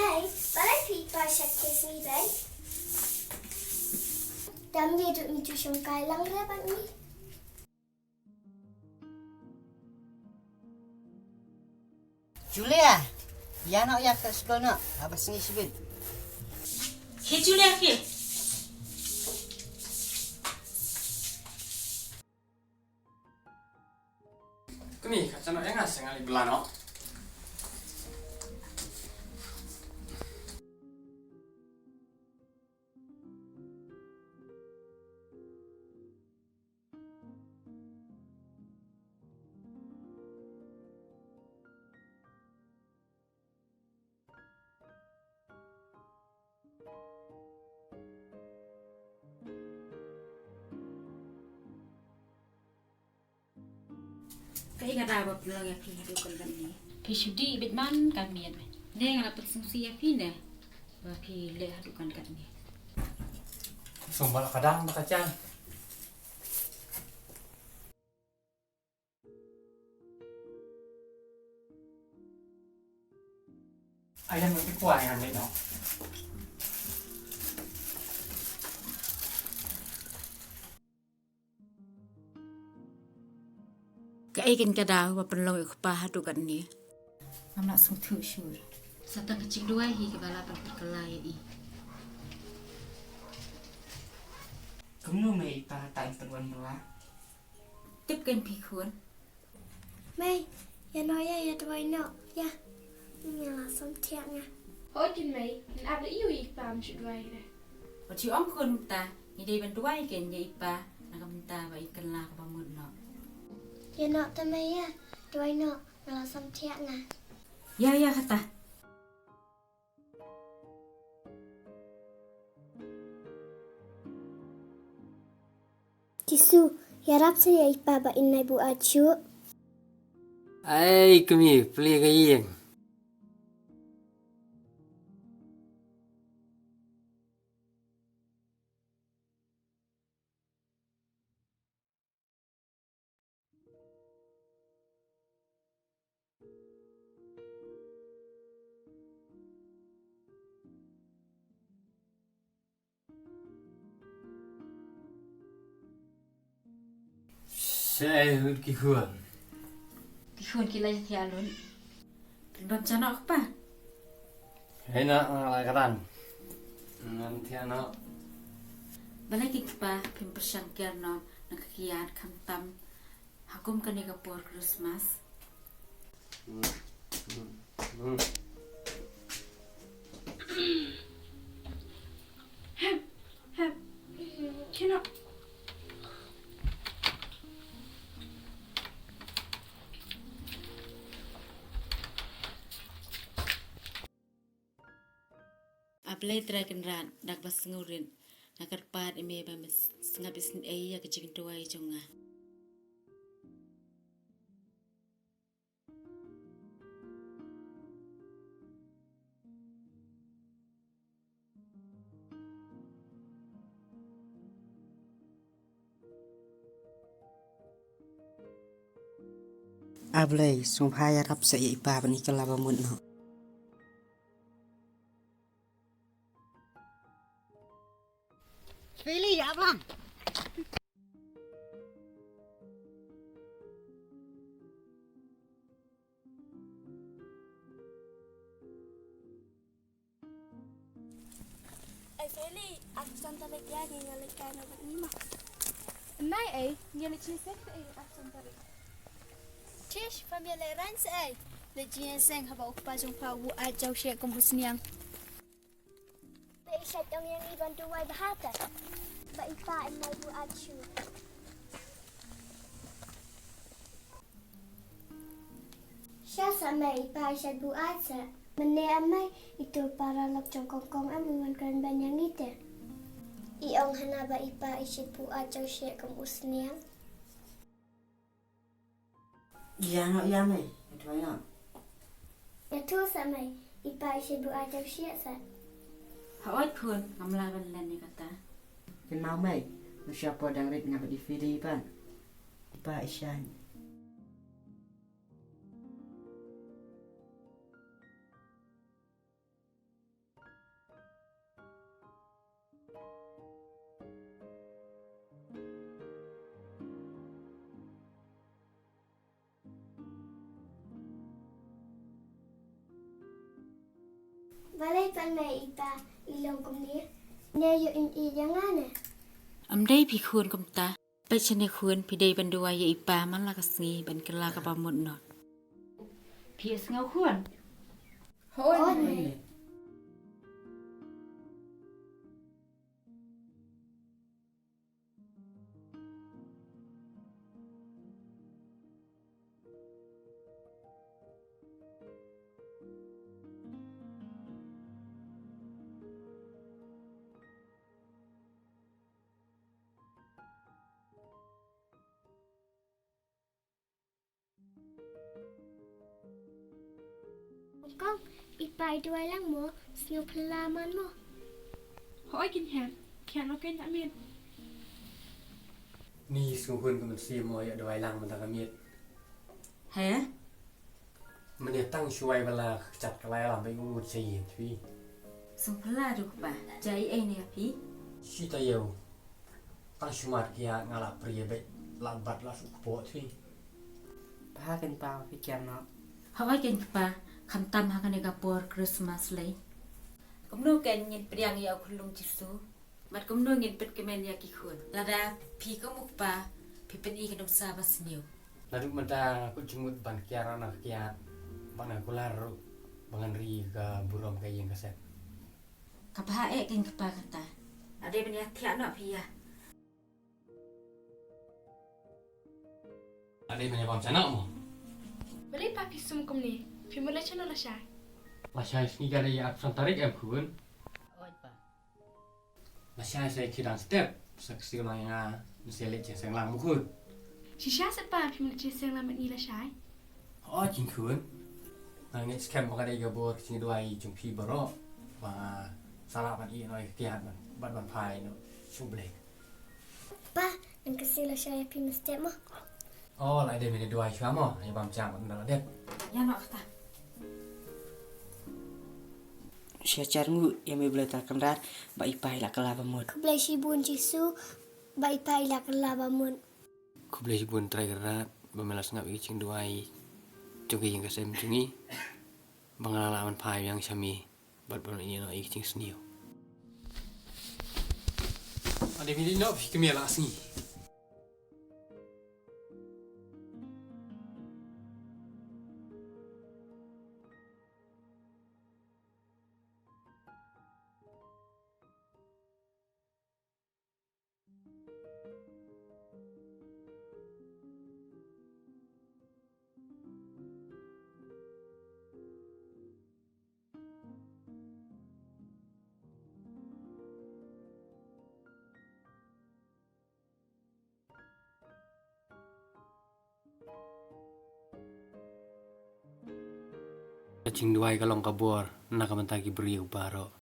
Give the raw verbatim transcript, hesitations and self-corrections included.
Balei phi i pa shait kiss me, babe? Dang ïa duh ngi ju shongkai lang re bad ngi. Julia, ïa noh ïa ka skul noh, haba sngi shibit. Khie Julia, khie. Kmie, kata noh ïa nga, sa nga leit bylla noh. Kaei ka daw ba pynlong ïa phi haduh katta katne? Phi shu dih beit man ka miet. Ne nga la pynsngewsih ïa phi ne ba phi leh haduh katta katne. Sum ba la ka dang ba ka jan. Ai, ïa, mut kwah ïa ngi noh. Kaei kein ka daw ba pynlong ïa u kpa haduh katne? Ngam lah sngewthuh shuh. Sa tang ka jingduwai hi kaba lah ban pynkylla ïa i. Kumno mei i pa, ta im pat wan bylla? Tip kein phi khun. Mei, ïa noh ïa, ïa duwai noh ïa. Nga la sam thiah nga. Hooid keiñ mei, ngin ap da i u i pa, ym shu duwai re. Wat shu ong khun mynta, ngi dei ban duwai keiñ ïa i pa na ka bynta ba i kylla kaba mut noh. Ïa noh te mei ïa, duwai noh, nga la sam thiah nga. Ïa ïa kata. Jisu, ïarap sa ïa i pa ba in nai buaid shuh. Ai kmie, plie ka ïing. Shaei lut ki khun? Ki khun ki la ïathiah lut. Phin bam ja noh kpa? Hei na, nga la kren. Ngam thiah noh. Balei ki kpa phim pyrshang kiar noh na ka kiad khamtam ha kum kane ka por Christmas? Hep, hep. Kino. A Blei Trai Kynrad, da kaba sngewrit nga kyrpad ïa me ba me sngap isynei ïa ka jingduwai jong nga. A Blei, sngewbha ïarap sa ïa i pa ban i kylla ba mut noh. Fili, ïa blang. Ei Feli, arphew san tarik ïa ngi, ngi leit kai noh bad ngi ma. Nai ei, ngi leit jingïaseng ei arphew san tarik. Tish, pham ïa leit rang sa ei. Leit jingïaseng haba u kpa jong pha u buaid jaw sheh kum u sniang. Ba i shait ong ïa ngi ban duwai bha te ba i pa in nai buaid shuh. Sha sa mei, i pa i shait buaid sa. Mynne a mei, ito para lok jong kong kong em u wan kren ban ïa ngi te. I ong hana ba i pa i shait buaid jaw sheh kum u sniang. Ïa noh ïa mei, ïa duwai noh. Ïa tu sa mei, i pa i shait buaid jaw sheh sa. Hooid khun, ngam lah ban len ïa kata. Kynmaw mei, mynshwa por dang rit nga bad i Fili pat. I pa i shait. Balei pat me i pa i long kumne? Ne ïoh im ïeit ïa nga ne? Ym dei phi khun kumta. Peit shane khun, phi dei ban duwai ïa i pa man la ka sngi ban kylla kaba mut noh. Phi ïohsngew khun? Hooid. Kong, i pa i duwai lang mo, sngewphylla man mo. Hooid keiñ, khie noh keiñ da miet. Ni sngewhun ka mynsiem mo, ïa duwai lang mynta ka miet. He? Mynne tang shuwa ba la kjat ka lai lam ba u sa ïeit phi. Sngewphylla ruh kpa, jia ei ei ne ïa phi? Shi taïew. Tang shu mad kiad nga la prie beit, la bat la shu kpoh phi. Bha keiñ pa, phi kiad noh. Hooid keiñ kpa, khamtam ha kane ka por Christmas lei. Kumno keiñ ngin pdiang ïa u khyllung Jisu? Bad kumno ngin pynkmen ïa ki khun? Lada phi kum u kpa, phi pyni ka nuksa ba sniew. Naduh mynta nga kut jingmut ban kiar na ka kiad, ban nga kular ruh ba ngan ri ka burom ka ïing ka sem. Ka bha eh keiñ kpa kata. Ade ban ïa thiah noh phi ïa. Ade ban ïa bam cha noh mo. Balei pa phi sum kumne? Phi mut leit shano lashai? Lashai sngi ka dei ïa arphew san tarik em khun. Oi pa. Lashai sa ïa ki dang step, sa ksiew lang ïa nga, ngi sa leit jingïaseng lang mo khun. Shisha sa pa phi mut leit jingïaseng lang bad ngi lashai? Hooid keiñ khun. Nga ngeit skhem ba ka dei ka bor ka jingduwai jong phi baroh ba nga sa lah ban ïeh noh ïa ka kiad bad ban phai noh sha U Blei. Pa, ngan ksiew lashai ïa phi mynstep mo. Oh, la dei me duwai shuwa mo, ïa bam cha bad nda la dep. Ïa noh kata. Sha jar nguh ïa me Blei Trai Kynrad ba i pa i la kylla ba mut. Khublei shibun Jisu ba i pa i la kylla ba mut. Khublei shibun Trai Kynrad ba me la sngap ïa ki jingduwai jong ka ïing ka sem jong ngi. Ba nga la lah ban phai biang sha me bad ban ïeh noh ïa ki jingsniew. Ade me leit noh phi kmie la sngi. Ka jingduwai ka long ka bor na ka bynta ki briew baroh.